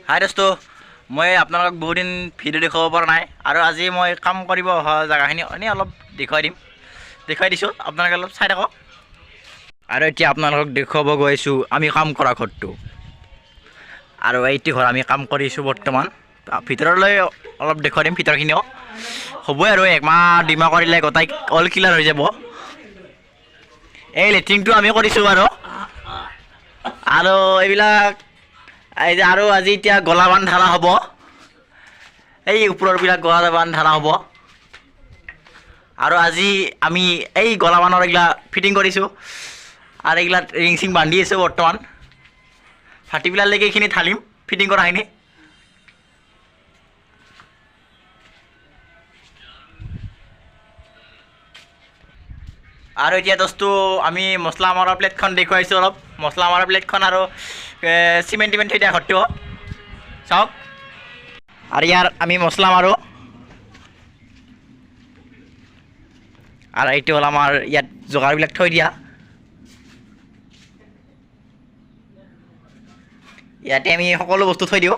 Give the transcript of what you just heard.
হাই দোস্ত, মই আপোনালোকক বহুদিন ভিডিঅ' দেখুৱাব পৰা নাই আৰু আজি মই কাম কৰিব অহা জেগাখিনি এনেই অলপ দেখুৱাই দিম, দেখুৱাই দিছোঁ, আপোনালোকে অলপ চাই থাকক। আৰু এতিয়া আপোনালোকক দেখুৱাব গৈ আছোঁ আমি কাম কৰা ঘৰটো। আৰু এইটো ঘৰ আমি কাম কৰিছোঁ বৰ্তমান। ভিতৰলৈ অলপ দেখুৱাই দিম, ভিতৰখিনিও হ'বই আৰু একমাহ দুইমাহ কৰিলে গোটাই অল ক্লিয়াৰ হৈ যাব। এই লেট্ৰিনটো আমি কৰিছোঁ বাৰু। আৰু এইবিলাক এই যে আৰু আজি এতিয়া গলাবান ঢালা হ'ব, এই ওপৰৰবিলাক গলাবান ঢালা হ'ব। আৰু আজি আমি এই গলাবানৰ এইগিলা ফিটিং কৰিছোঁ আৰু এইগিলা ৰিং চিং বান্ধি আছোঁ বৰ্তমান। ফাটি পেলালৈকে এইখিনি ঢালিম ফিটিং কৰাখিনি। আৰু এতিয়া দোস্তো আমি মছলা মৰা প্লেটখন দেখুৱাইছোঁ অলপ, মছলা মৰা প্লেটখন আৰু চিমেণ্ট টিমেণ্ট থৈ দিয়া ঘৰটো চাওক। আৰু ইয়াৰ আমি মছলা মাৰোঁ। আৰু এইটো হ'ল আমাৰ ইয়াত যোগাৰবিলাক থৈ দিয়া। ইয়াতে আমি সকলো বস্তু থৈ দিওঁ।